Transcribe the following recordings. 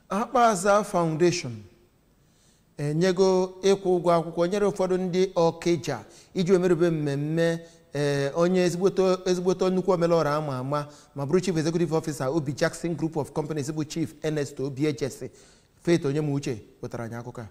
Akpaza Foundation enyego ịkwụ ụgwọ akwụkwọ nyere ụfọdụ ndị Ọkịja iji emerube mmemme onye ezigbote nnukwu omelọra ama ama ma bụrụ Chief Executive Officer Obi Jackson Group of Companies bụ Chief Ernest Obiejesi. Faith Onyemuche wetara anyị akụkọ a.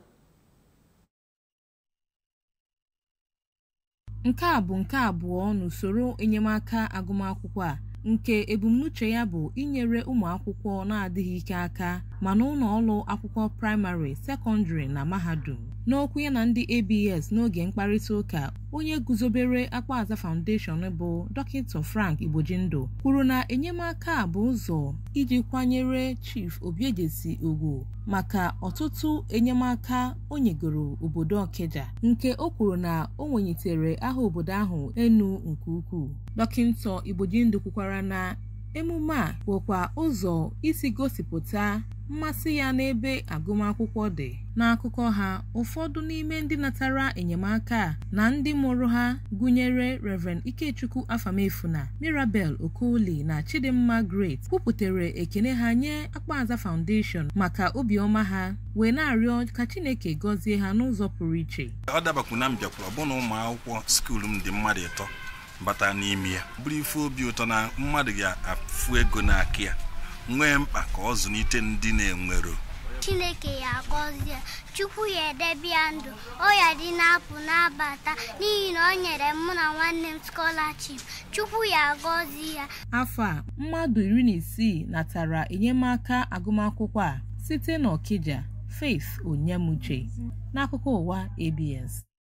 Nke a bụ nke abụọ n'usoro enyemaka agụmakwụkwọ a nke ebumnuche ya bụ inyere ụmụ akwụkwọ na-adịghị ike aka ma n'ụlọ ọrụ akwụkwọ praịmarị, sekọndịrị na mahadum. N'okwu ya na ndị ABS n'oge mkparịta ụka, onye guzobere Akpaza Foundation bụ Dọkịta Frank Igbojindụ kwuru na enyemaka a bụ ụzọ iji kwanyere Chief Obiejesi ugwu maka ọtụtụ enyemaka o nyegoro obodo Ọkịja, nke o kwuru na o wenyitere aha obodo ahụ enu nke ukwuu. Dọkịta Igbojindụ kwukwara na emume a bụkwa ụzọ isi gosipụta mmasị ya n'ebe agụmakwụkwọ dị. N'akụkọ ha, ụfọdụ n'ime ndị natara enyemaka a na ndị mụrụ ha gụnyere Reverend Ikechukwu Afamefuna, Mirabel Okoli na Chidimma Great kwupụtara ekene ha nye Akpaza Foundation maka obiọma ha wee na-arịọ ka Chineke gọzie ha n'ụzọ pụrụ iche. Ọ dabakwu na m bịakwara ọbụna ụmụ akwụkwọ skuulu m dị mmadụ 3 bata n'ime ya, bụrụ ife obi ụtọ na mmadụ ga-afụ ego n'aka ya nwee mkpa ka ọ zụlite ndị na-enwero. Chineke ya agọzie, Chukwu ya edebe ya ndụ, ọ ya dị na-apụ n'abata n'ihi na ọ nyere mụ na nwanne m scholarship. Chukwu ya agọzie ya. Afọ a, mmadụ 16 natara enyemaka agụmakwụkwọ a site n'Ọkịja. Faith Onyemuche, n'akụkọ ụwa ABS.